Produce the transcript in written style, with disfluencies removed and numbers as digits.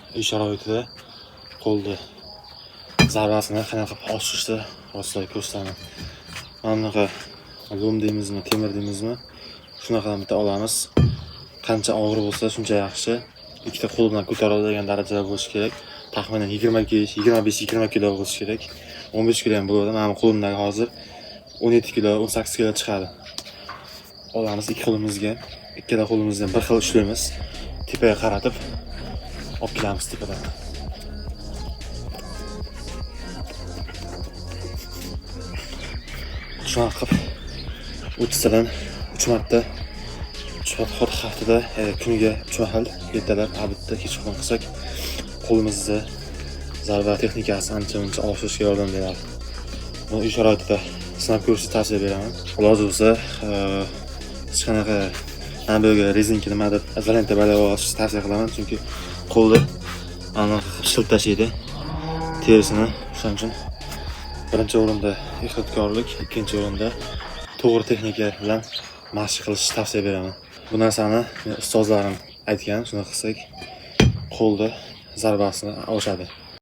Uy sharoitida qo'lni zarbasini qanaqa qilib oshirishni hozir ko'rsataman. Mana bunaqa lom deymizmi, temir deymizmi, shunaqadan bitta olamiz. Qancha og'ir bo'lsa shuncha yaxshi. Ikkita qo'l bilan ko'tara oladigan darajada bo'lishi kerak. Taxminan 25-20 kilo bo'lishi kerak. 15 kilo ham bo'ladi. Mana bu qo'limdagi hozir 17 kilo, 18 kilo chiqadi. Olamiz ikki qo'limizga, ikkala qo'limizdan bir xil ushlaymiz. Tepaga qaratib olib kelamiz tepadan. Shunaqa qilib 30 tadan 3 marta, 3 marta haftada, kuniga 3 mahal ertalab, обедda, kechqurun qilsak, qo'limizni zarba texnikasi ancha-muncha oshirishga yordam beradi. Buni uy sharoitida sinab ko'rishni tavsiya beraman. Iloji bo'lsa, hech qanaqa mana bu yerga rezinka nimadir izolenta balo olishni tavsiya qilaman, chunki qo'lni mana qilib tashlaydi terisini. Shuning uchun birinchi o'rinda ehtiyotkorlik, ikkinchi o'rinda to'g'ri texnika bilan mashq qilishni tavsiya beraman. Bu narsani ustozlarim aytgan, shuni qilsak qo'lni zarbasini oshadi.